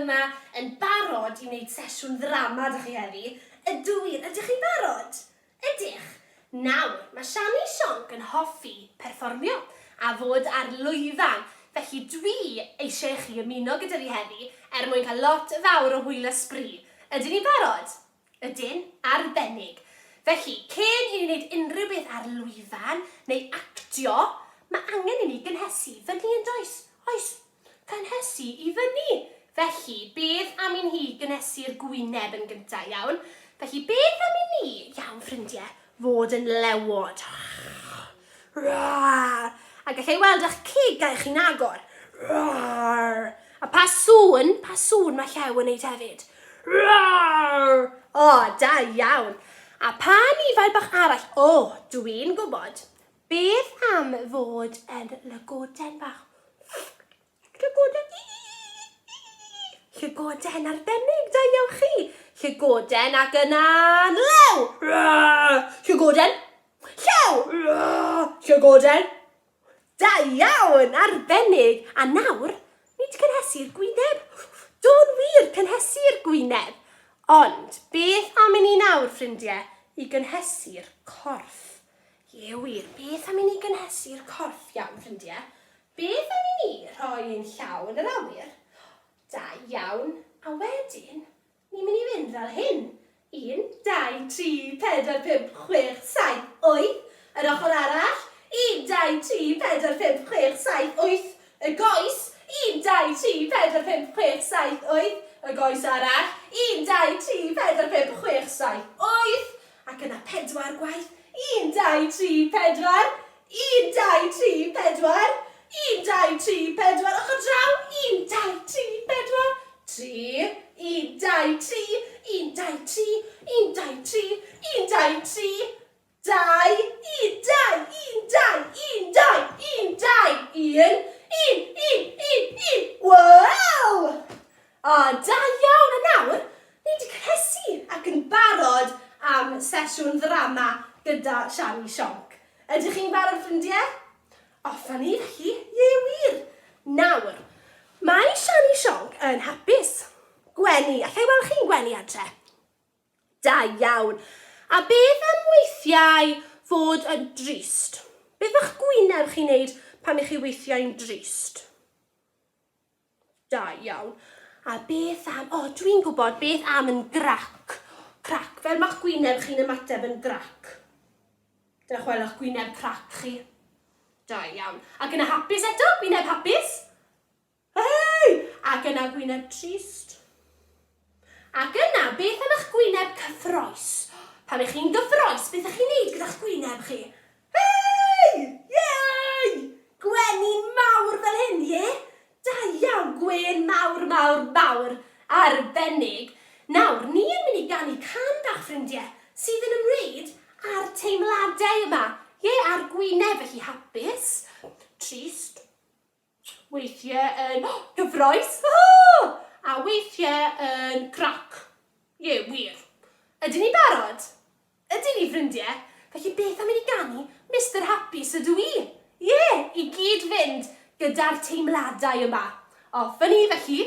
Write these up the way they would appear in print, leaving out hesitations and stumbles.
yma yn barod i wneud sesiwn ddrama 'da chi heddi. Ydw wir, ydych chi'n barod? Ydych! Nawr, mae Siani Sionc yn hoffi perfformio a fod ar lwyfan, felly dwi eisiau i chi ymuno gyda fi heddi er mwyn cael lot fawr o hwyl a sbri. Ydyn ni'n barod? Ydyn, arbennig. Felly, cyn i ni wneud unrhyw beth ar lwyfan neu actio, mae angen i ni gynhesu fyny yn does? Oes, cynhesu i fyny. Felly, beth am i ni gynhesu'r gwyneb yn gyntaf, iawn? Felly, beth am i ni, iawn ffrindiau, fod yn lewod? A gallai weld eich cegau chi'n agor. A pa sŵn, pa sŵn mae llew yn neud hefyd? O, da iawn. A pa anifail bach arall? O, dwi'n gwybod. Beth am fod yn lygoden bach? Llygoden. Llygoden arbennig, da iawn chi. Llygoden ac yna'n lew. Llygoden. Llew. Llygoden. Da iawn, arbennig. A nawr, ni wedi cynhesu'r gwyneb. Do'n wir, cynhesu'r gwyneb. Ond, beth am i ni nawr, ffrindiau, i gynhesu'r corff? Ie wir, beth am i ni gynhesu'r corff iawn, ffrindiau? Beth am i ni rhoi ein llaw yn yr awyr? Da iawn. A wedyn, ni'n mynd i fynd fel hyn. 1, 2, 3, 4, 5, 6, 7, 8. Yr ochr arall. 1, 2, 3, 4, 5, 6, 7, 8. Y goes. 1, 2, 3, 4, 5, 6, 7, 8. Y goes arall. 1, 2, 3, 4, 5, 6, 7, 8. Ac yna pedwar gwaith. 1, 2, 3, 4. 1, 2, 3, 4. 1, 2, 3, 4. Ochr draw. 1, 2, 3, 4. 3. 1, 2, 3. 1, 2, 3. 1, 2, 3. 1, 2, 3. 2, 1, 2, 1, 2, 1, 2, 1, 2, 1, 1, 1, 1, 1. Wel! O, da iawn! A nawr, ni wedi cynhesu ac yn barod am sesiwn ddrama gyda Siani Sionc. Ydych chi'n barod, ffrindiau? Off â ni, felly. Ie, wir! Nawr, mae Siani Sionc yn hapus. Gwenu, alla i weld chi'n gwenu adre? Da iawn. A beth am weithiau fod yn drist? Beth ma'ch gwyneb chi'n neud pan ych chi weithiau'n drist? Da iawn. A beth am... O, dwi'n gwybod beth am yn grac. Crac. Fel ma'ch gwyneb chi'n ymateb yn grac. Dewch weld o'ch gwyneb crac chi. Da iawn. Ac yna hapus eto, gwyneb hapus. Hei! Ac yna gwyneb trist. Ac yna, beth am eich gwyneb cyffroes? Pan ych chi'n gyffroes, beth ych chi'n neud gyda'ch gwyneb chi? Hei! Yay! Gwenu'n mawr fel hyn, ie? Da iawn, gwên mawr, mawr, mawr, arbennig. Nawr, ni yn mynd i ganu cân bach, ffrindiau, sydd yn ymwneud â'r teimladau yma. Ie, a'r gwyneb, felly hapus, trist, Weithiau yn gyffroes, a weithiau yn grac. Ie, wir. Ydyn ni'n barod? Ydyn ni, ffrindiau? Felly beth am i ni ganu Mister Hapus ydw i? Ie, i gyd fynd gyda'r teimladau yma. Off â ni, felly.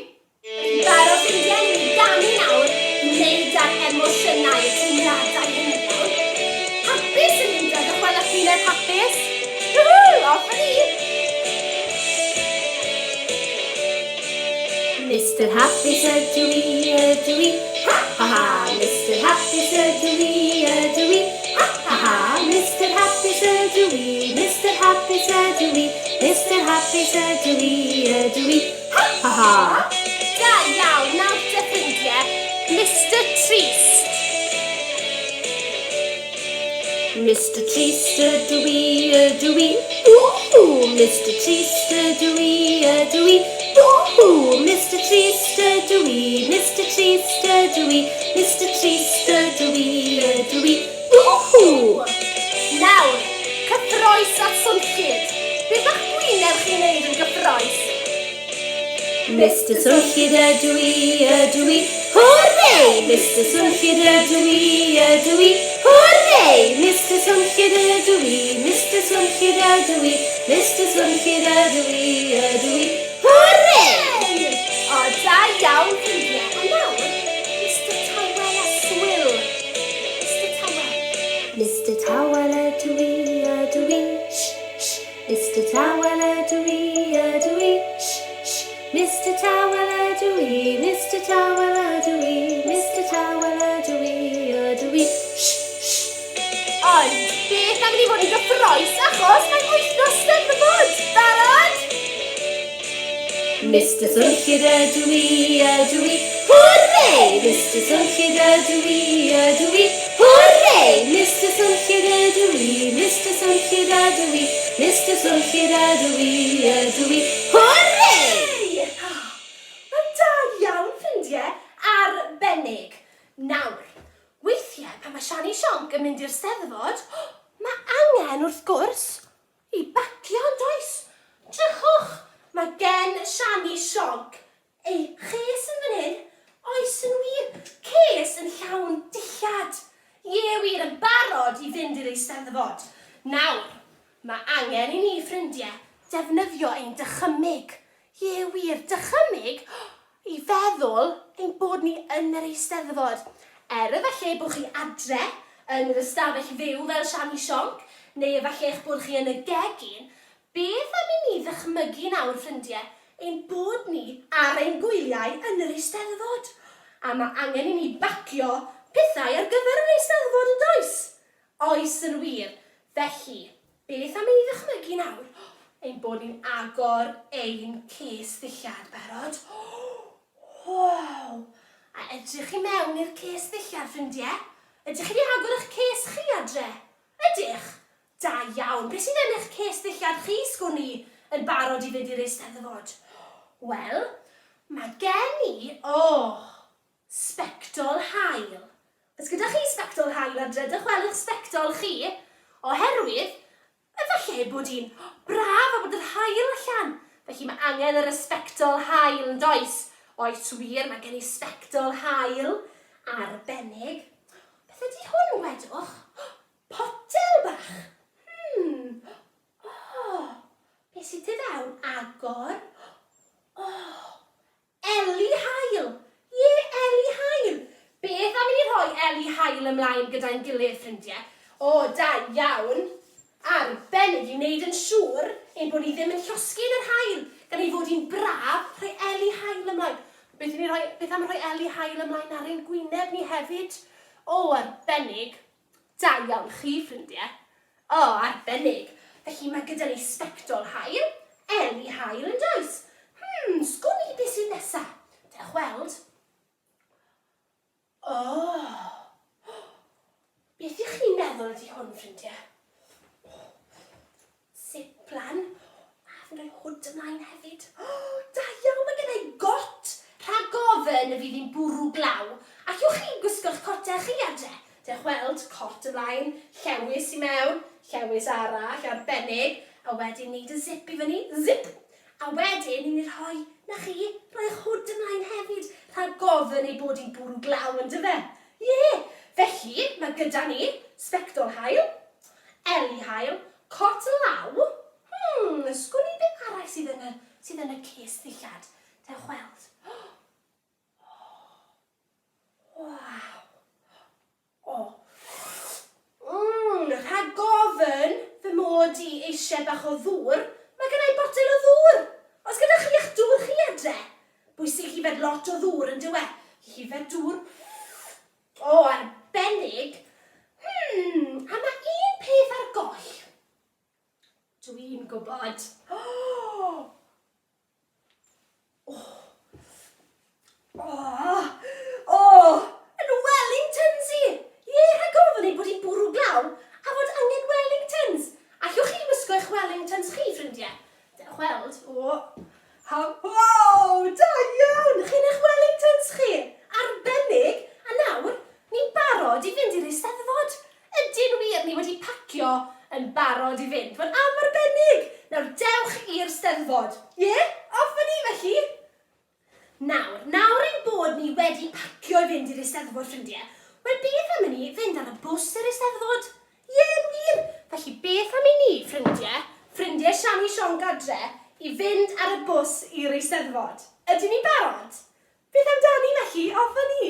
Felly barod ffrindiau, ni'n mynd i ganu nawr i wneud â'r emosiynau, y teimladau hynny, iawn? Hapus yn gyntaf, dychwelwch wyneb hapus. Woohoo, off â ni! Mister Hapus ydw i, ydw i, ha ha ha! Mister Hapus ydw i, ydw i, ha ha ha! Mister Hapus ydw i, Mister Hapus ydw i, Mister Hapus ydw i, ydw i, Ha ha ha! Da iawn, nawr te ffrindiau, Mister Trist. Mister Trist ydw i, ydw i, ww! Mister Trist ydw i, ydw i, ww! Mister Trist ydw i, Mister Trist ydw i, Mister Trist ydw i, ydw i, ww! Nawr, cyffroes a swnllyd. Beth a'ch gwyneb chi'n neud yn gyffroes? Mister Swnllyd ydw i, ydw i, hwrê! Mister Swnllyd ydw i, ydw i, hwrê! Mister Swnllyd ydw i, Mister Swnllyd ydw i, Mister Swnllyd ydw i, ydw i, hwrê! O, da iawn, ffrindiau. A nawr, Mister Tawel a Swil. Mister Tawel. Mister Tawel ydw i, ydw i, sh, sh. Mister Tawel ydw i, ydw i, sh, sh. Mister Tawel ydw i, Mister Tawel ydw i, Mister Tawel ydw i, ydw i, sh, sh. Ond, beth am i ni fod yn gyffroes achos mae'n wythnos Steddfod! Barod? Mister Swnllyd ydw i, ydw i, hwrê! Mister Swnllyd ydw i, ydw i, hwrê! Mister Swnllyd ydw i, Mister Swnllyd ydw i, Mister Swnllyd ydw i, ydw i, hwrê! Wel, da iawn, ffrindiau, arbennig. Nawr, weithiau pan mae Siani Sionc yn mynd i'r Steddfod, mae angen, wrth gwrs, i bacio, yn does? Drychwch, mae gen Siani Sionc ei ches yn fan hyn. Oes yn wir, ces yn llawn dillad. Ie wir, yn barod i fynd i'r Eisteddfod. Nawr, mae angen i ni, ffrindiau, defnyddio ein dychymyg. Ie wir, dychymyg i feddwl ein bod ni yn yr Eisteddfod. Er efallai bod chi adre yn yr ystafell fyw fel Siani Sionc, neu efallai eich bod chi yn y gegin, beth am i ni ddychmygu nawr, ffrindiau, ein bod ni ar ein gwyliau yn yr Eisteddfod? A mae angen i ni bacio pethau ar gyfer yr Eisteddfod, yn does? Oes yn wir. Felly, beth am i ni ddychmygu nawr ein bod ni'n agor ein ces ddillad, barod? Waw! A edrych i mewn i'r ces ddillad, ffrindiau. Ydych chi wedi agor eich ces chi adre? Ydych? Da iawn. Beth sydd yn eich ces ddillad chi, sgwn i, yn barod i fynd i'r Eisteddfod? Wel, mae gen i, o, sbectol haul. Oes gyda chi sbectol haul adre? Dychwelwch sbectol chi, oherwydd efallai bod hi'n braf a bod yr haul allan. Felly mae angen yr ysbectol haul yn does? Oes wir, mae gen i sbectol haul arbennig. Beth ydy hwn, gwedwch? Potel bach. O, beth sydd tu fewn? Agor. O, Eli haul! Ie, eli haul! Beth am i ni rhoi eli haul ymlaen gyda'n gilydd, ffrindiau? O, da iawn! Arbennig i wneud yn siŵr ein bod ni ddim yn llosgi yn yr haul, gan ei fod hi'n braf rhoi eli haul ymlaen. Beth, i ni rhoi, beth am rhoi eli haul ymlaen ar ein gwyneb ni hefyd? O, arbennig! Da iawn chi, ffrindiau. O, arbennig. Felly mae gyda ni sbectol haul, eli haul yn does? Sgwn i beth sydd nesa. Dewch weld. O! Beth ych chi'n meddwl ydy hwn, ffrindiau? Zip lan. A fi'n rhoi hood ymlaen hefyd. O, da iawn, mae gen i got! Rhag ofn y fydd hi'n bwrw glaw. Allwch chi gwisgo'ch cotau chi adre? Dewch weld, cot ymlaen, llewys i mewn, llewys arall, arbennig, a wedyn neud y zip i fyny, zip! A wedyn, ni'n ei rhoi, na chi, rhoi eich hood ymlaen hefyd, rhag ofn ei bod hi'n bwrw glaw, on'd yfe? Ie! Felly, mae gyda ni sbectol haul, Eli haul, cot law. Sgwn i beth arall sydd yn y, sydd yn y ces ddillad. Dewch weld. Waw. O. Rhag ofn fy mod i eisiau bach o ddŵr, mae gen i botel o ddŵr. Oes gyda chi eich dŵr chi adre? Bwysig yfed lot o ddŵr yn dyw e? Yfed dŵr. O, arbennig! A mae un peth ar goll. Dwi'n gwybod. O! O! O! O! Yn Wellingtons i! Ie, rhag ofn ei bod hi'n bwrw glaw a fod angen Wellingtons. Allwch chi wisgo eich Wellingtons chi, ffrindiau? Dewch weld. O! Ha, waw, da iawn! Chi'n eich Wellingtons chi! Arbennig! A nawr, ni'n barod i fynd i'r Eisteddfod! Ydyn wir, ni wedi pacio yn barod i fynd. Wel, am arbennig! Nawr, dewch i'r Steddfod! Ie? Off â ni, felly! Nawr, nawr ein bod ni wedi pacio i fynd i'r Eisteddfod, ffrindiau, wel, beth am i ni fynd ar y bws i'r Eisteddfod? Ie'n wir! Felly beth am i ni, ffrindie, ffrindie Siani Sionc adre, i fynd ar y bws i'r Eisteddfod? Ydyn ni'n barod? Beth amdani felly? Off â ni!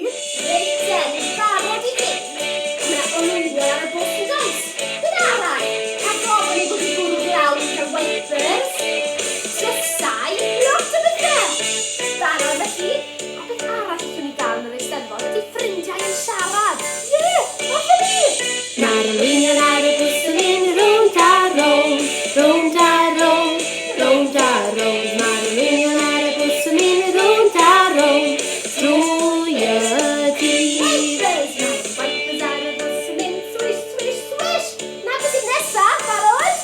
Reit te, ni'n barod i fynd. Mae 'na olwynion ar y bws yn does? Beth arall? Rhag ofn ei bod hi'n bwrw glaw ni'n cael wipers, drysau, lot o bethau! Barod felly? A beth arall allwn ni gael yn yr Eisteddfod ydy ffrindiau yn siarad. Ie! Off â ni! Mae'r olwynion ar y bws yn mynd rownd a rownd, rownd a rownd, Rownd a rownd mae'r olwynion ar y bws yn mynd rownd a rownd drwy y dydd. Wipers! Mae'r wipers ar y bws yn mynd swish, swish, swish! Na beth sydd nesa, barod?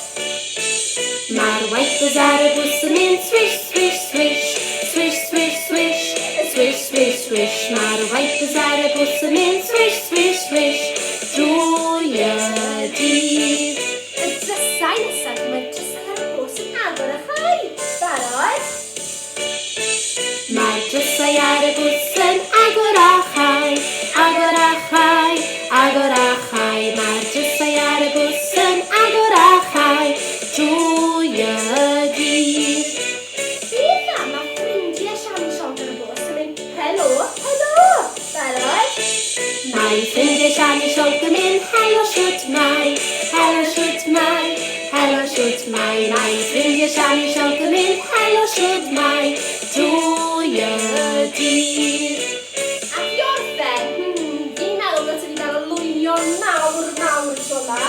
Mae'r wipers ar y bws yn mynd swish, swish, swish, swish, swish, swish, swish, swish, swish. Mae'r wipers ar y bws yn mynd swish, swish, swish drwy y dydd. Y drysau nesaf, mae'r drysau ar y bws yn agor a chau. Barod? Mae'r drysau ar y bws yn agor a chau, agor a chau, agor a chau. Mae'r drysau ar y bws yn agor a chau drwy y dydd. Beth am mae ffrindiau Siani Sionc ar y bws yn mynd helo, helo? Barod? Mae ffrindiau Siani Sionc yn mynd helo shwt mae, helo shwt mae, helo shwt mae. Mae ffrindiau Siani Sionc yn mynd helo shwt mae drwy y dydd. Ac i orffen, hmm, fi'n meddwl dylsen ni gael olwynion mawr, mawr y tro yma.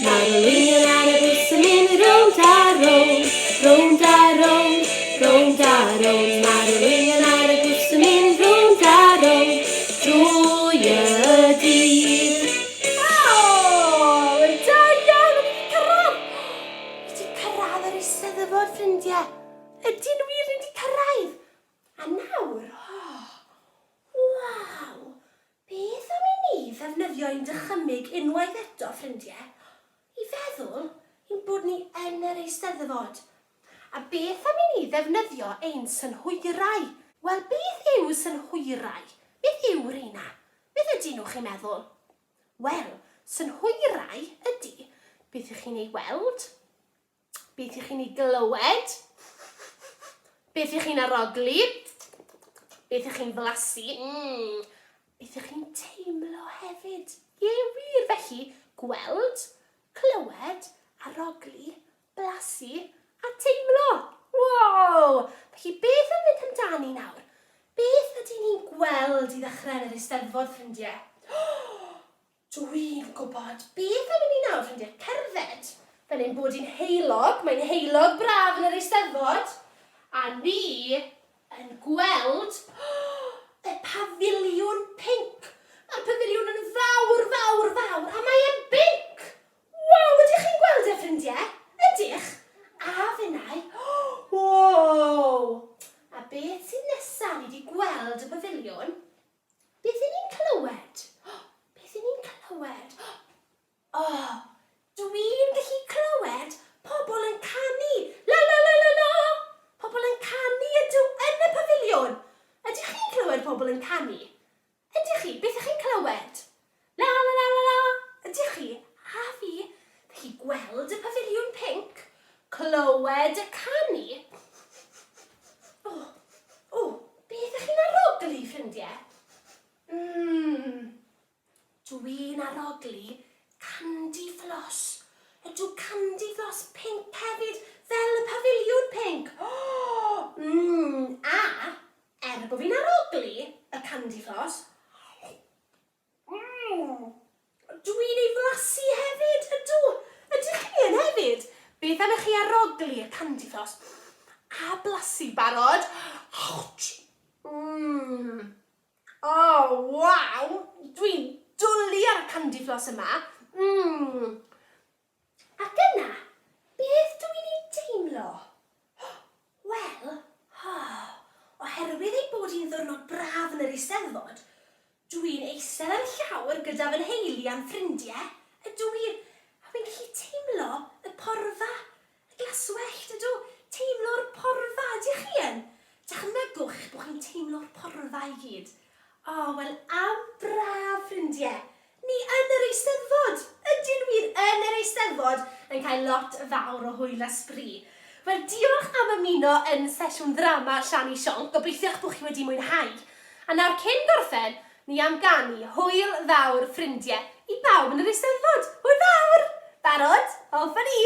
Mae'r olwynion ar y bws yn mynd rownd a rownd, rownd a rownd, rownd a rownd. Mae'r olwynion ar y bws yn mynd rownd a rownd drwy y dydd. O, da iawn, o'n i wedi cyrraedd! Ni wedi cyrraedd yr Eisteddfod, ffrindiau. Ydyn wir, ni wedi cyrraedd. A nawr, oh, waw, Beth am i ni ddefnyddio ein dychymyg unwaith eto, ffrindiau, i feddwl ein bod ni yn yr Eisteddfod? A beth am i ni ddefnyddio ein synhwyrau? Wel, beth yw synhwyrau? Beth yw rheina? Beth ydyn nhw, chi'n meddwl? Wel, synhwyrau ydy beth ych chi'n ei weld, Beth ych chi'n ei glywed? Beth ych chi'n arogli? Beth ych chi'n flasu? Mm. Beth ych chi'n teimlo hefyd? Ie, wir. Felly, gweld, clywed, arogli, blasu a teimlo. Wow! Felly, beth am fynd amdani nawr? Beth ydyn ni'n gweld i ddechrau yn yr Eisteddfod, ffrindiau? Dwi'n gwybod beth am i ni nawr, ffrindiau, cerdded fel ein bod hi'n heulog, mae'n heulog braf yn yr Eisteddfod, a ni yn gweld y pafiliwn pinc. Mae'r pafiliwn yn fawr, fawr, fawr, a mae e'n binc! Waw, ydych chi'n gweld e, ffrindiau? Ydych? A finnau. Wow! A beth sydd nesaf? Ni wedi gweld y pafiliwn. Beth 'y ni'n clywed? Beth 'y ni'n clywed? O, dwi'n gallu clywed pobl yn canu. La la la la la! Pobl yn canu ydw yn y pafiliwn. Ydych chi'n clywed pobl yn canu? Ydych chi? Beth ych chi'n clywed? La la la la la! Ydych chi? A fi. Felly gweld y pafiliwn pinc, clywed y canu. O, o, beth ych chi'n arogli, ffrindiau? Mmm, dwi'n arogli candy floss. Ydw, candy floss pinc hefyd, fel y pafiliwn pinc. O, mmm, a, er bod fi'n arogli y candy floss, Mmm! Dwi'n ei flasu hefyd, ydw! Ydych chi yn hefyd? Beth am i chi arogli y candy floss a blasu, barod? Mmm! O, waw! Dwi'n dwlu ar y candy floss yma. Mmm! Ac yna, beth dw i'n ei deimlo? Wel, oherwydd ei bod hi'n ddiwrnod braf yn yr Eisteddfod, dw i'n eistedd ar y llawr gyda fy nheulu a'n ffrindiau, ydw i, a fi'n gallu teimlo y porfa, y glaswellt, ydw, teimlo'r porfa, ydych chi yn? Dychmygwch eich bod chi'n teimlo'r porfa i gyd. O, wel, am braf, ffrindiau! Ni yn yr Eisteddfod! Ydyn wir, yn yr Eisteddfod, yn cael lot fawr o hwyl a sbri. Wel, diolch am ymuno yn sesiwn ddrama Siani Sionc. Gobeithio'ch bod chi wedi mwynhau. A nawr cyn gorffen, ni am ganu Hwyl Fawr Ffrindiau i bawb yn yr Eisteddfod. Hwyl fawr! Barod? Off â ni!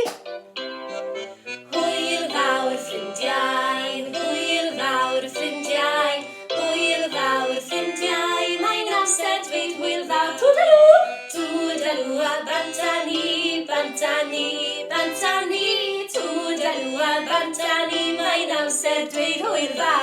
Hwyl fawr ffrindiau, hwyl fawr ffrindiau, hwyl fawr ffrindiau, mae'n amser dweud hwyl fawr. Toodaloo! Toodaloo a bant â ni, bant â ni, bant â ni, toodaloo a bant â ni, mae'n amser dweud hwyl fawr.